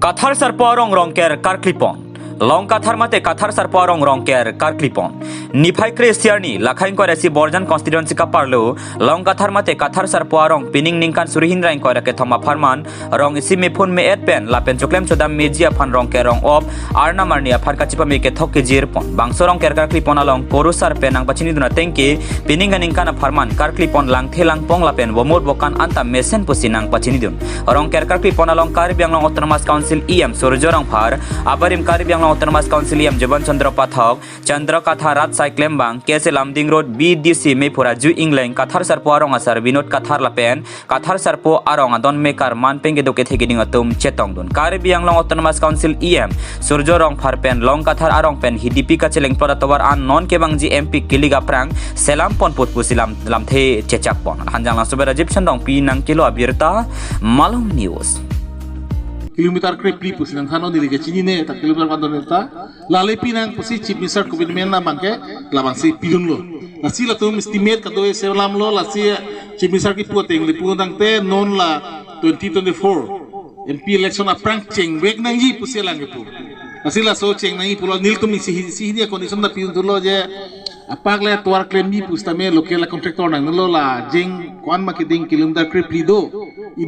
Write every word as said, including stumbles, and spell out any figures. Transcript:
Kathar Sarpo arong rongker karklipon. Long Kathar mate Kathar Sarpo arong rongker karklipon. Niphai kre-isi arni, Lakhaing Koirasi Borjan constituency kaparlo, Long Kathar mate Kathar Sarpo arong pining ningkan suri hini ra ingkoi ra kethom apharman, rong isi mephun me-et pen lapen choklem chodam meji aphan rongker rong-op, arnam arni aphan kachipame kethok kejirpon. Bangso rongker karklipon along kurusar pen nangpachinidun atengke, pining aningkan apharman karklipon langthe langpong lapen bomot bokan anta mesen pusi nangpachinidun. Rongker karklipon along Karbi Anglong Autonomous Council E M Surjya Rongphar, abarim Karbi Anglong Autonomous Council E M Joban Chandra Pathak, Chandra Kathar Rat Saiklembang, K S A Lumding Road, B D C Mephura Ju Ingleng, Kathar Sarpo arong asar Binod Kathar lapen Kathar Sarpo arong adon mekar man pen keduk kethe keding atum chetongdun. Karbi Anglong Autonomous Council E M Surjya Rongphar pen Long Kathar arong pen H D P kacheleng plot atovar an non kevangji M P kilik aphrang selam pon put pusi lam lamthe chechakpon. Hanjanglangso pen Rajiv Shandong pi nangkelo abirta Malong News. Kilometer krepli pusi nangthanlo, neli ke chinine ta kilometer pandon ta. Lale pinang pusi Chief Minister komitmen abangke labangsi pidunlo. Lasi latum estimate kado-e selamlo, lasi Chief Minister kipu ateng le pu tangte non la twenty twenty-four M P election aphrang chengvek nangji pusi alang kipu. Lasi laso cheng nangji pulo, nelitum isi isi hini condition ta pidunlo je apak le atovar klemji pusitame local contractor nanglo, la jeng ko-an ma keding kilometer krepli do.